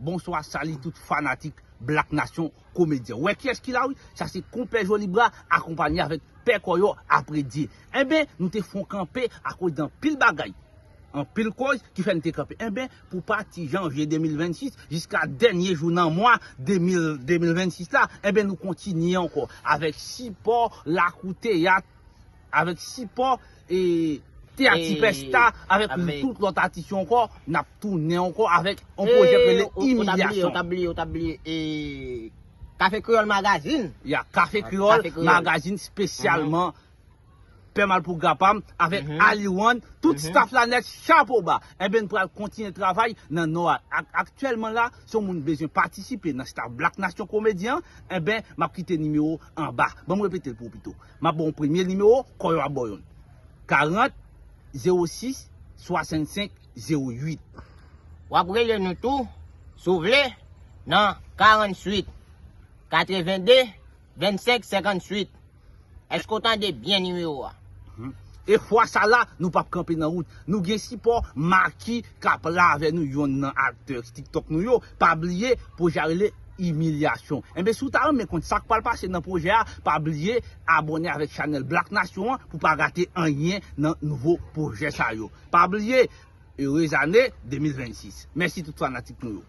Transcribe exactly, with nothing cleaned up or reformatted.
Bonswa, sali tout fanatik Black Nation Komedyen. Wè kiyès ki la wi, sa se konpè Jolibra akonpanye avèk pè Kòyò Apredye. Enben, nou te fon kanpe akoz de anpil bagay, anpil koz ki fè n te kanpe. Enben, pou pati janvye de mil vennsis jiska dènye jou nan mwa de mil, de mil vennsis la, enben, nou kontinye ankò avèk sipò Lakou Teyat, avèk sipò e Teyat Sipèsta, avèk tout lòt atis yo ankò, n ap tounen ankò avèk yon pwojè k rele Imilyasyon. Ou t ap bliye, ou t ap bliye, ou t ap bliye e Kafe Kreyòl Magazine. Ya, Kafe Kreyòl Magazine espesyalman Pè Malpougra pa m avèk Aliwan, tout staff la nèt, chapo ba. Enben, n pral kontinye travay nan Nò a. Ak-, aktyèlman la, si yon moun bezwen patisipe nan staff Black Nation Komedyen, enben, m ap kite nimewo anba. Ban m repete l pou ou pito. M ap ba w yon premye nimewo, Kòyò ap ba w youn. Karant, zewo sis, swasannsenk, zewo uit. W ap rele nou tou, si w vle, nan karannwit, katrevende, vennsenk, senkannuit. Èske w tande byen nimewo a? E fwa sa la, nou p ap kanpe nan wout. Nou gen sipò Maki k ap la avè nou, yonn nan aktè TikTok nou yo. Pa bliye, pwojè a rele Imilyasyon. Enben, si w ta renmen konn sa k pral pase nan pwojè a, pa bliye abòne avèk chanèl Black Nation an pou pa rate anyen nan nouvo pwojè sa yo. Pa bliye, Heureuse année de mil vennsis. Mèsi tout fanatik nou yo.